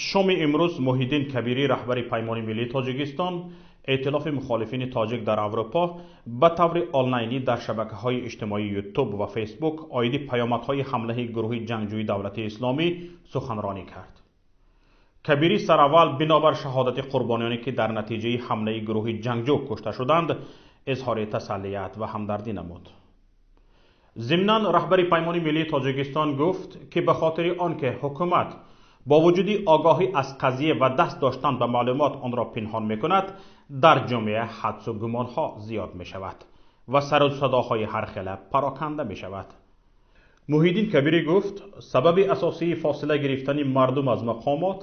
Шоми имрӯз Муҳиддин Кабирӣ, раҳбари Паймони миллии Тоҷикистон, эътилофи мухолифини тоҷик дар Аврупо, ба таври онлайнӣ дар шабакаҳои иҷтимоии Ютуб ва Фейсбук оиди паёмадҳои ҳамлаи гурӯҳи ҷангҷӯи Давлати Исломӣ суханронӣ кард. Кабирӣ сараввал бинобар шаҳодати қурбониёне, ки дар натиҷаи ҳамлаи гурӯҳи ҷангҷӯ кушта шуданд, изҳори тасаллият ва ҳамдардӣ намуд. Зимнан раҳбари Паймони миллии Тоҷикистон гуфт, ки ба хотири он ки ҳукумат бо вуҷуди огоҳӣ аз қазия ва даст доштан ба маълумот онро пинҳон мекунад, дар ҷомеа ҳадсу гумонҳо зиёд мешавад ва сару садоҳои ҳархела пароканда мешавад. Муҳиддин Кабирӣ гуфт, сабаби асосии фосила гирифтани мардум аз мақомот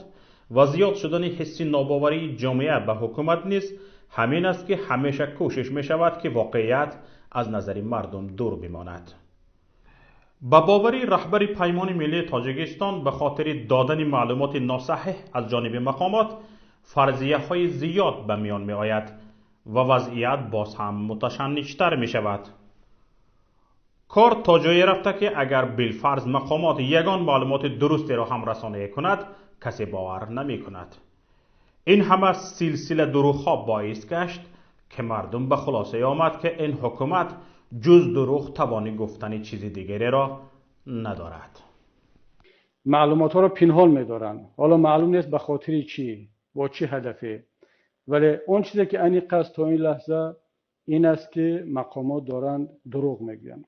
ва зиёд шудани ҳисси нобоварии ҷомеа ба ҳукумат низ ҳамин аст, ки ҳамеша кӯшиш мешавад, ки воқеият аз назари мардум дур бимонад. Ба бовари раҳбари Паймони миллии Тоҷикистон, ба хотири додани маълумоти носаҳеҳ аз ҷониби мақомот фарзияҳои зиёд ба миён меояд ва вазъият боз ҳам муташанниҷтар мешавад. Кор то ҷое рафта, ки агар билфарз мақомот ягон маълумоти дурустеро ҳам расонаӣ кунад, касе бовар намекунад. Ин ҳама силсила дурӯғҳо боис гашт, ки мардум ба хулосае омад, ки ин ҳукумат ҷуз дурӯғ тавони гуфтани чизи дигареро надорад. Маълумотҳоро пинҳон медоранд. Ҳоло маълум нест, ба хотири чӣ, бо чӣ ҳадафе, вале он чизе ки аниқ аст то ин лаҳза, ин аст, ки мақомот доранд дурӯғ мегӯянд.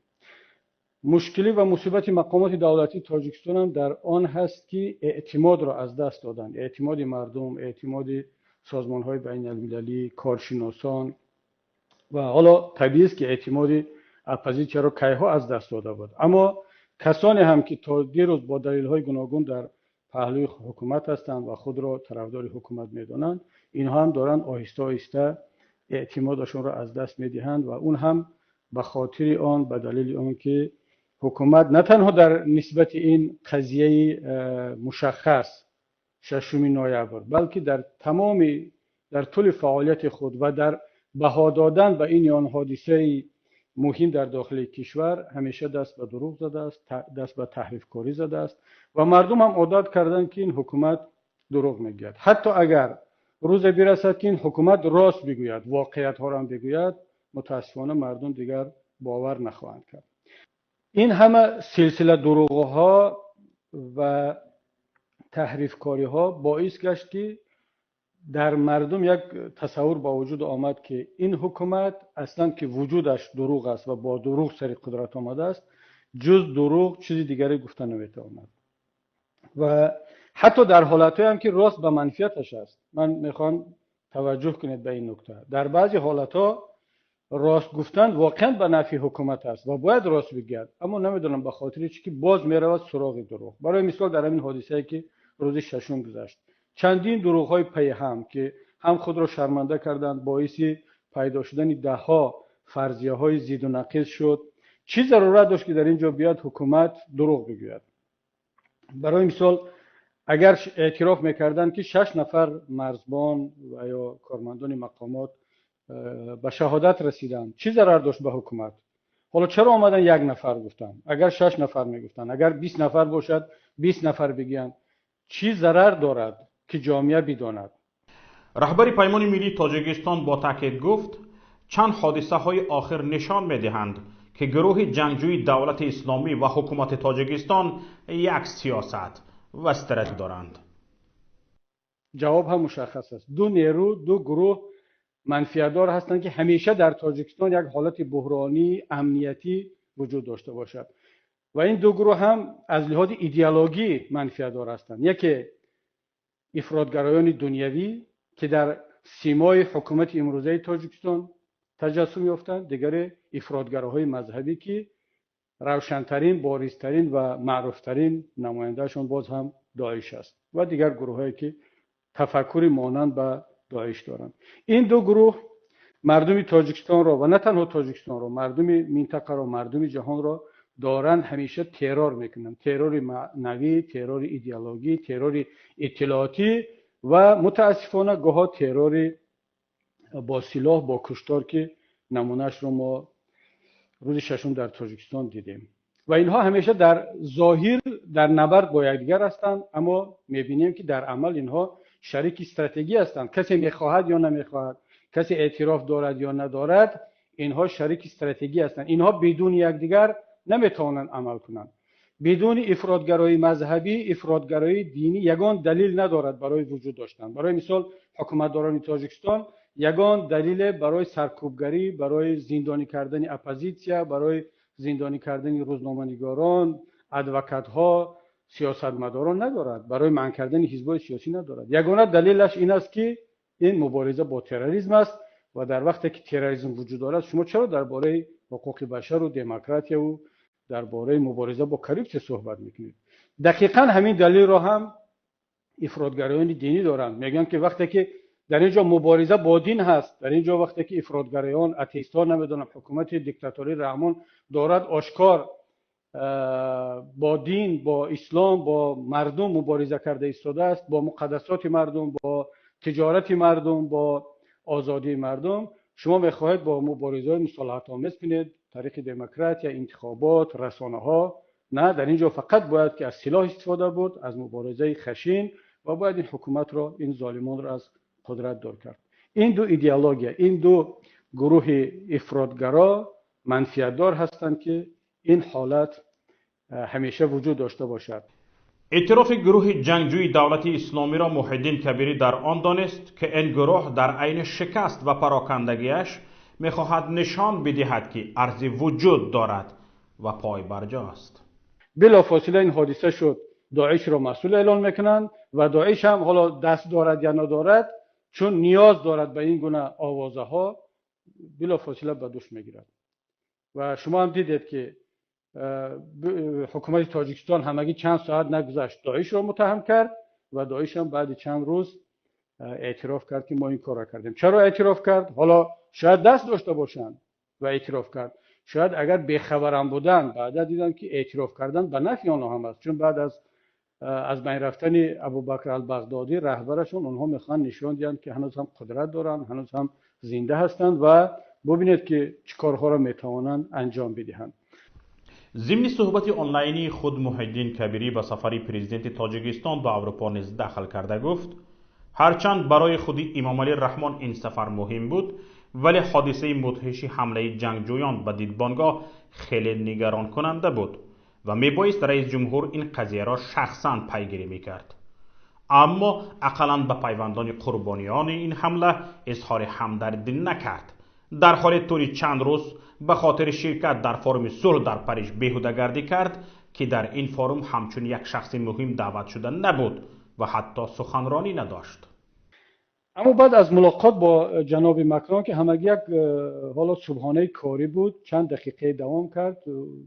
Мушкилӣ ва мусибати мақомоти давлатии Тоҷикистонам дар он ҳаст, ки эътимодро аз даст доданд: эътимоди мардум, эътимоди созмонҳои байналмилалӣ, коршиносон. Ва ҳоло табиист, ки эътимоди оппозитсияро кайҳо аз даст дода буд, аммо касоне ҳам ки то дирӯз бо далелҳои гуногун дар паҳлӯи ҳукумат ҳастанд ва худро тарафдори ҳукумат медонанд, инҳо ҳам доранд оҳиста оҳиста эътимодашонро аз даст медиҳанд. Ва он ҳам ба хотири он, ба далели он ки ҳукумат на танҳо дар нисбати ин қазияи мушаххас, 6 ноябр, балки дар тамоми дар тӯли фаъолияти худ ва дар баҳо додан ба ин ё он ҳодисаи муҳим дар дохили кишвар ҳамеша даст ба дурӯғ задааст, даст ба таҳрифкорӣ задааст. Ва мардум ҳам одат карданд, ки ин ҳукумат дурӯғ мегӯяд. Ҳатто агар рӯзе бирасад, ки ин ҳукумат рост бигӯяд, воқеиятҳоро ҳам бигӯяд, мутаассифона, мардум дигар бовар нахоҳанд кард. Ин ҳама силсила дурӯғҳо ва таҳрифкориҳо боис гашт, ки дар мардум як тасаввур ба вуҷуд омад, ки ин ҳукумат аслан, ки вуҷудаш дурӯғ аст ва бо дурӯғ сари қудрат омадааст, ҷуз дурӯғ чизи дигаре гуфта наметавонад. Ва ҳатто дар ҳолатҳое ҳам ки рост ба манфиаташ аст, ман мехоҳам таваҷҷӯҳ кунед ба ин нукта, дар баъзе ҳолатҳо рост гуфтан воқеан ба нафъи ҳукумат аст ва бояд рост бигӯяд, аммо намедонам ба хотири чӣ ки боз меравад суроғи дурӯғ. Барои мисол, дар ҳамин ҳодисае, ки рӯзи шашум гузашт, чандин дурӯғҳои пайҳам, ки ҳам худро шарманда карданд, боиси пайдо шудани даҳҳо фарзияҳои зиду нақиз шуд. Чӣ зарурат дошт, ки дар ин ҷо биёяд ҳукумат дурӯғ бигӯяд? Барои мисол, агар эътироф мекарданд, ки шаш нафар марзбон ва ё кормандони мақомот ба шаҳодат расиданд, чӣ зарар дошт ба ҳукумат? Ҳоло чаро омадан як нафар гуфтанд? Агар шаш нафар мегуфтанд, агар 20 нафар бошад, 20 нафар бигӯянд, чӣ зарар дорад, ки ҷомеа бидонад? Раҳбари Паймони миллии Тоҷикистон бо таъкид гуфт, чанд ҳодисаҳои охир нишон медиҳанд, ки гурӯҳи ҷангҷӯи Давлати Исломӣ ва ҳукумати Тоҷикистон як сиёсат ва стратегия доранд. Ҷавоб ҳам мушаххас аст. Ду нерӯ, ду гурӯҳ манфиатдор ҳастанд, ки ҳамеша дар Тоҷикистон як ҳолати буҳронии амниятӣ вуҷуд дошта бошад. Ва ин ду гурӯҳ ҳам аз лиҳози идеологӣ манфиатдор ҳастанд. Яке ифротгароёни дунявӣ, ки дар симои ҳукумати имрӯзаи Тоҷикистон таҷассум ёфтанд, дигаре ифротгароҳои мазҳабӣ, ки равшантарин, боризтарин ва маъруфтарин намояндаашон боз ҳам Доиш аст ва дигар гурӯҳҳое, ки тафаккури монанд ба Доиш доранд. Ин ду гурӯҳ мардуми Тоҷикистонро ва на танҳо Тоҷикистонро, мардуми минтақаро, мардуми ҷаҳонро доранд ҳамеша террор мекунанд: террори маънавӣ, террори идеологӣ, террори иттилоотӣ ва мутаассифона, гоҳо террори бо силоҳ, бо куштор, ки намунаашро мо рӯзи шашум дар Тоҷикистон дидем. و اینها همیشه در ظاهر در نبرد با یکدیگر هستند، اما میبینیم که در عمل اینها شریک استراتژی هستند. کسی میخواهد یا نمیخواهد، کسی اعتراف دارد یا ندارد، اینها شریک استراتژی هستند. اینها بدون یکدیگر نمیتوانند عمل کنند. بدون افراطگرایی مذهبی، افراطگرایی دینی یگان دلیل ندارد برای وجود داشتن. برای مثال حکومتداران تاجیکستان یگان دلیل برای سرکوبگری، برای زندانی کردن اپوزیسیا، برای زندانی کردن روزنامه‌نگاران، ادوکات‌ها، سیاستمداران ندارد، برای منع کردن حزب‌های سیاسی ندارد. یگانه دلیلش این است که این مبارزه با تروریسم است و در وقتی که تروریسم وجود دارد شما چرا درباره حقوق بشر و دموکراسی و درباره مبارزه با коррупсия صحبت میکنید؟ دقیقا همین دلیل را هم افراطگرایان دینی دارند. میگن که وقتی که در اینجا مبارزه با دین هست، در اینجا وقتی که افراطگرایان، اتئیست‌ها، نمیدونم حکومت دیکتاتوری رحمان دارد آشکار با دین، با اسلام، با مردم مبارزه کرده ایستاده است، با مقدسات مردم، با تجارت مردم، با آزادی مردم، شما میخواهید با مبارزه مصالحت آمیز کنید، طریق دموکراتی، انتخابات، رسانه ها. نه، در اینجا فقط باید که از سلاح استفاده بود، از مبارزه خشین، و باید این حکومت را، این ظالمان را از قدرت دور کرد. این دو ایدئولوژی، این دو گروه افراطگرا منفیتدار هستند که این حالت همیشه وجود داشته باشد. اعتراف گروه جنگجوی دولت اسلامی را محی‌الدین کبیری در آن دانست که این گروه در عین شکست و پراکندگیش میخواهد نشان بدهد که ارزی وجود دارد و پای برجاست. بلافاصله این حادثه شد، داعش را مسئول اعلان میکنند و داعش هم حالا دست دارد یا ندارد، چون نیاز دارد به این گونه آوازه ها، بلافاصله به دوش میگیرد. و شما هم دیدید که حکومت تاجیکستان همگی چند ساعت نگذشت داعش را متهم کرد و داعش هم بعد چند روز اعتراف کرد که ما این کار را کردیم. چرا اعتراف کرد؟ حالا شاید دست داشته باشند و اعتراف کرد، شاید اگر بیخبرم بودن بعدا دیدن که اعتراف کردن به نفع آنها هم است، چون بعد از بین رفتن ابوبکر البغدادی رهبرشون، آنها میخوان نشان دهند که هنوز هم قدرت دارن، هنوز هم زنده هستند و ببینید که چه کارها را میتوانند انجام بدهند. ضمن صحبت آنلاینی خود محی‌الدین کبیری به سفر پرزیدنت تاجیکستان به اروپا نیز دخل کرده گفت هرچند برای خودی امامعلی رحمان این سفر مهم بود، ولی حادثه مدهش حمله جنگجویان به دیدبانگاه خیلی نگران کننده بود و میبایست رئیس جمهور این قضیه را شخصا پیگیری میکرد. اما اقلا به پیوندان قربانیان این حمله اظهار همدردی نکرد. در حال طول چند روز به خاطر شرکت در فاروم صلح در پاریس بیهوده‌گردی کرد که در این فاروم همچون یک شخص مهم دعوت شده نبود و حتی سخنرانی نداشت. اما بعد از ملاقات با جناب مکرون که همگی یک حالا صبحانه کاری بود، چند دقیقه دوام کرد،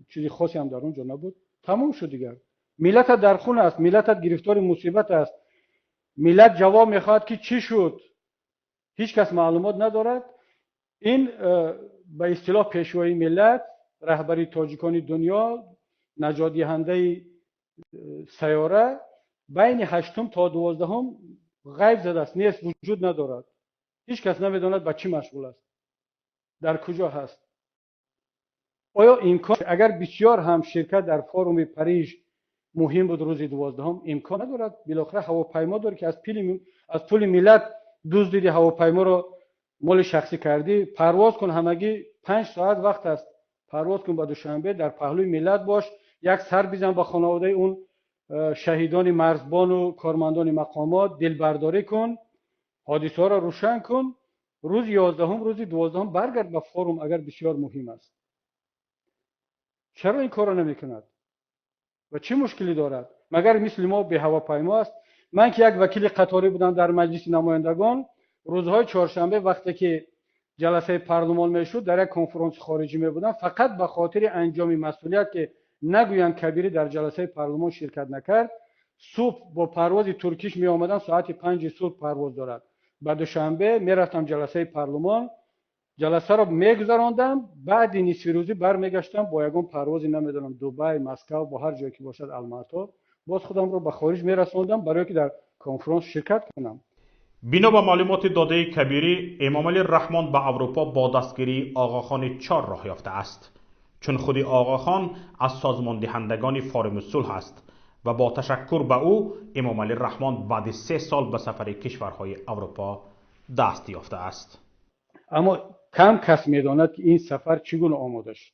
چیزی خاصی هم در اونجا نبود، تمام شد دیگر. ملت در خون است، ملت گرفتار مصیبت است، ملت جواب میخواد که چی شد، هیچ کس معلومات ندارد. این به اصطلاح پیشوای ملت، رهبری تاجیکان دنیا، نجات دهنده سیاره، بین 8 تا 12 غیب زده است، نیست، وجود ندارد، هیچ کس نمیداند به چی مشغول است، در کجا هست. آیا امکان اگر بسیار هم شرکت در فاروم پاریس مهم بود روز 12 امکان ندارد بالاخره هواپیما داره که از پول ملت دزدیدی هواپیما رو مال شخصی کردی، پرواز کن، همگی 5 ساعت وقت است، پرواز کن به دوشنبه، در پهلوی ملت باش، یک سر بزن با خانواده اون شهیدان مرزبان و کارمندان مقامات، دلبرداری کن، حادثه را روشن کن، روز 11 روز 12 برگرد به فاروم اگر بسیار مهم است. چرا این کار را نمی کند و چه مشکلی دارد؟ مگر مثل ما به هواپیما است؟ من که یک وکیل قطاری بودم در مجلس نمایندگان، روزهای چهارشنبه وقتی که جلسه پارلمان میشد در یک کنفرانس خارجی می بودم، فقط به خاطر انجام مسئولیت که نگویند کبیری در جلسه پارلمان شرکت نکرد، صبح با پرواز ترکیش می آمدم، ساعت 5 صبح پرواز دارد، بعد دوشنبه میرفتم جلسه پارلمان، جلسه را میگذراندم، بعد نصف روزی برمیگشتم با یگان پروازی نمیدونم دبی، مسکو، با هر جایی که باشد، الماتا، باز خودم رو به خارج میرسوندم برای که در کنفرانس شرکت کنم. бино ба маълумоти додаи кабирӣ, Эмомалӣ Раҳмон ба Аврупо бо дастгирии Оғохони Чор роҳ ёфтааст. چون خود آقاخان از سازمان دهندگان فارم صلح است و با تشکر به او امامعلی رحمان بعد 3 سال به سفر کشورهای اروپا دست یافته است. اما کم کس میداند که این سفر چگونه آماده شد.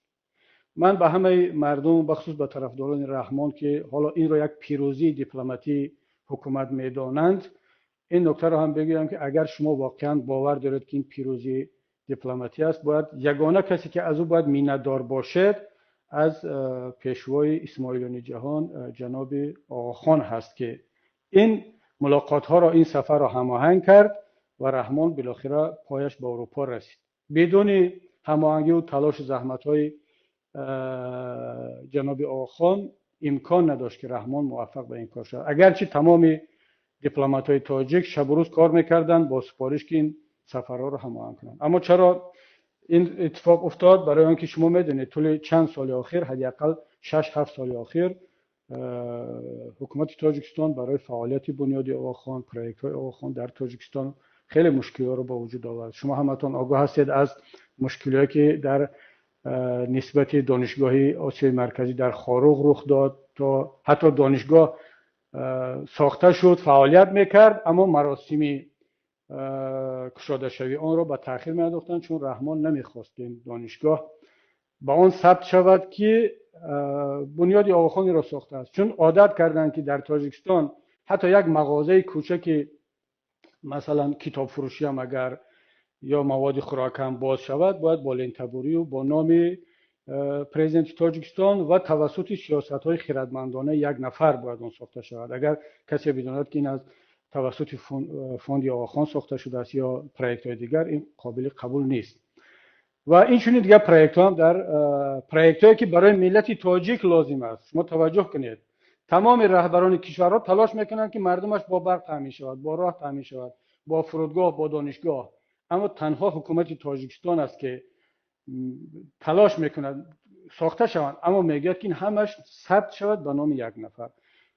من به همه مردم، بخصوص به طرفداران رحمان که حالا این را یک پیروزی دیپلماتی حکومت میدانند، این نکته را هم بگویم که اگر شما واقعا باور دارید که این پیروزی دیپلماتی است، باید یگانه کسی که از او باید منتدار باشد از پیشوای اسماعیلیان جهان جناب آقاخان هست که این ملاقات ها را، این سفر را هماهنگ کرد و رحمان بالاخره پایش به اروپا رسید. بدون هماهنگی و تلاش و زحمت های جناب آقاخان امکان نداشت که رحمان موفق به این کار شود. اگرچه تمام دیپلمات های تاجیک شب و روز کار میکردند با سپارش که این سفرها رو هماهنگ کنند. اما چرا این اتفاق افتاد؟ برای آنکه شما میدونید طول چند سال اخیر، حداقل 6-7 سال اخیر، حکومت تاجیکستان برای فعالیت بنیاد آقاخان، پروژه های آقاخان در تاجیکستان خیلی مشکل‌ها رو به وجود آورد. شما همتون آگاه هستید از مشکل‌هایی که در نسبت دانشگاه آسیای مرکزی در خاروغ رخ داد. تا حتی دانشگاه ساخته شد، فعالیت میکرد، اما مراسم کشاده شوی آن را به تأخیر میانداختند، چون رحمان نمیخواست که این دانشگاه به آن ثبت شود که بنیاد آقاخانی را ساخته است. چون عادت کردند که در تاجیکستان حتی یک مغازه کوچک مثلا کتاب فروشی هم اگر یا مواد خوراک هم باز شود، باید با لنتبوری و با نام پرزیدنت تاجیکستان و توسط سیاست های خردمندانه یک نفر باید آن ساخته شود. اگر کسی بداند که این از توسط فوند آقاخان ساخته شده است یا پروژه های دیگر، این قابل قبول نیست. و این چنین دیگر پروژه هم در پروژه‌ای که برای ملت تاجیک لازم است. شما توجه کنید، تمام رهبران کشورها تلاش میکنند که مردمش با برق تامین شود، با راه تامین شود، با فرودگاه، با دانشگاه. اما تنها حکومت تاجیکستان است که تلاش میکند ساخته شوند، اما میگوید که این همش ثبت شود به نام یک نفر.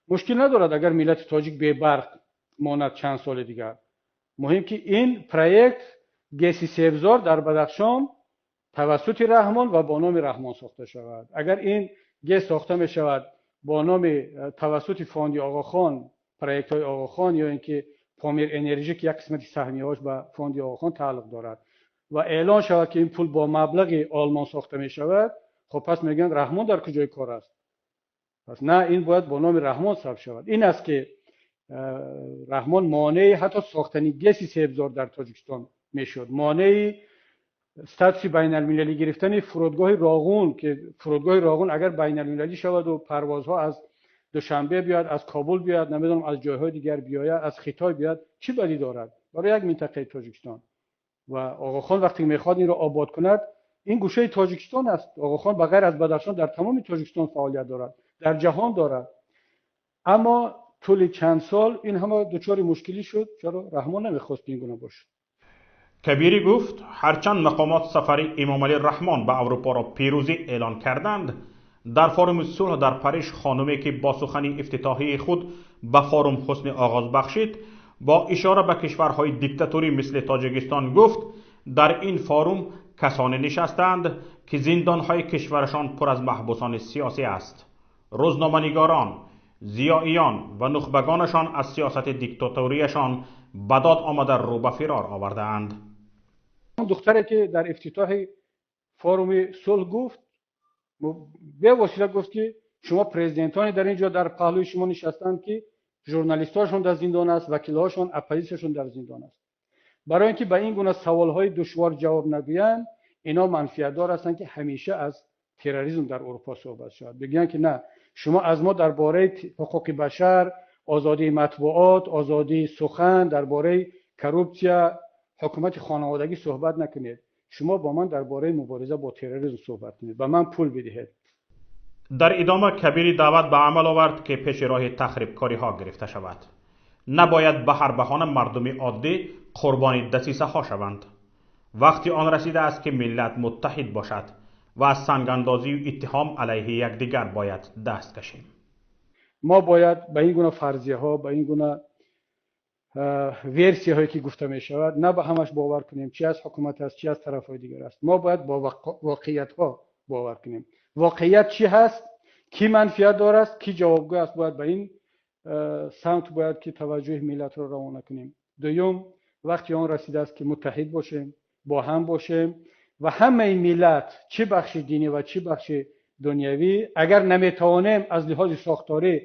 مشکل ندارد اگر ملت تاجیک بی برق ماند چند سال دیگر. مهم که این پروژه گسی سبزار در بدخشان توسط رحمان و با نام رحمان ساخته شود. اگر این گس ساخته می شود با نام توسط فاند آقاخان، پروژه های آقاخان، یا اینکه پامیر انرژی که یک قسمت سهمیه‌هاش به فاند آقاخان تعلق دارد و اعلان شود که این پول با مبلغ آلمان ساخته می شود، خب پس میگن رحمان در کجای کار است؟ پس نه، این باید با نام رحمان ثبت شود. این است که رحمان مانع حتی ساختن گسی سبزار در تاجیکستان میشد، مانع استاتوس بین المللی گرفتن فرودگاه راغون، که فرودگاه راغون اگر بین المللی شود و پروازها از دوشنبه بیاد، از کابل بیاد، نمیدونم از جایهای دیگر بیاید، از خطای بیاد، چی بدی دارد برای یک منطقه تاجیکستان؟ و آقاخان وقتی میخواد این را آباد کند، این گوشه تاجیکستان است. آقاخان به غیر از بدخشان در تمام تاجیکستان فعالیت دارد، در جهان دارد. اما طول چند سال این همه دچار مشکلی شد. چرا رحمان نمیخواست این گونه باشه؟ کبیری گفت هرچند مقامات سفری امامعلی رحمان به اروپا را پیروزی اعلان کردند، در فاروم صلح در پاریس خانمی که با سخن افتتاحی خود به فاروم حسن آغاز بخشید، با اشاره به کشورهای دیکتاتوری مثل تاجیکستان گفت در این فاروم کسانی نشستند که زندانهای کشورشان پر از محبوسان سیاسی است. روزنامه‌نگاران، زیائیان و نخبگانشان از سیاست دیکتاتوریشان به داد آمده رو به فرار آورده‌اند. دختری که در افتتاح فاروم صلح گفت، به وسیله گفت که شما پرزیدنتانی در اینجا در پهلوی شما نشستند که ژورنالیستاشون در زندان است، وکیلهاشون، اپوزیسیونشون در زندان است. برای اینکه به این گونه سوالهای دشوار جواب نگویند، اینا منفیت دار هستند که همیشه از تروریسم در اروپا صحبت شود. بگن که نه، شما از ما درباره حقوق بشر، آزادی مطبوعات، آزادی سخن، درباره کروپسیا، حکومت خانوادگی صحبت نکنید. شما با من درباره مبارزه با تروریسم صحبت کنید، به من پول بدهید. در ادامه کبیری دعوت به عمل آورد که پیش راه تخریبکاری ها گرفته شود. نباید به هر بهانه مردم عادی قربانی دسیسه ها شوند. وقتی آن رسیده است که ملت متحد باشد و از سنگ اندازی و اتهام علیه یکدیگر باید دست کشیم. ما باید به این گونه فرضیه ها، به این گونه ورسی هایی که گفته می شود، نه به همش باور کنیم، چی از حکومت است، چی از طرف های دیگر است. ما باید با واقعیت ها باور کنیم. Воқеият чӣ ҳаст, кӣ манфиатдор аст, кӣ ҷавобгӯ аст, бояд ба ин самт бояд ки таваҷҷӯҳи миллатро равона кунем. Дуюм, вақти он расидааст, ки муттаҳид бошем, бо ҳам бошем ва ҳамаи миллат, чӣ бахши динӣ ва чӣ бахши дунявӣ, агар наметавонем аз лиҳози сохторӣ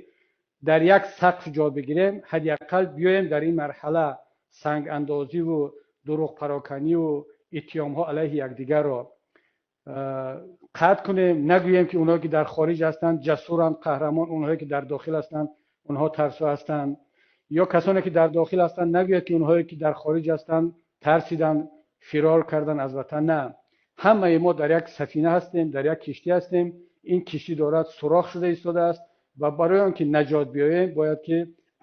дар як сақф ҷо бигирем, ҳадди ақал биёем дар ин марҳала сангандозиву дурӯғпароканиву иттиҳомҳо алайҳи якдигарро қатъ кунем. Нагӯем, ки онҳое ки дар хориҷ ҳастанд, ҷасуранд, қаҳрамон, онҳое ки дар дохил ҳастанд, онҳо тарсо ҳастанд, ё касоне ки дар дохил ҳастанд, нагӯяд, ки онҳое ки дар хориҷ ҳастанд, тарсиданд, фирор карданд аз ватан. На, ҳамаи мо дар як сафина ҳастем, дар як киштӣ ҳастем. Ин киштӣ дорад сурох шуда истодааст ва барои он ки наҷот биёем, бояд ки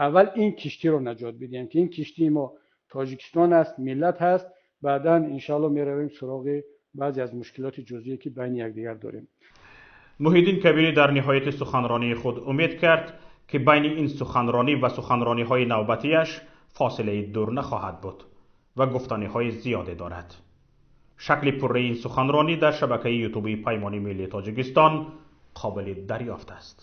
аввал ин киштиро наҷот бидиҳем, ки ин киштии мо Тоҷикистон аст, миллат ҳаст. Баъдан, иншоалло, меравем суроғи баъзе аз мушкилоти ҷузъие, ки байни якдигар дорем. Муҳиддин Кабирӣ дар ниҳояти суханронии худ умед кард, ки байни ин суханронӣ ва суханрониҳои навбатиаш фосилаи дур нахоҳад буд ва гуфтаниҳои зиёде дорад. Шакли пурраи ин суханронӣ дар шабакаи ютубии Паймони миллии Тоҷикистон қобили дарёфт аст.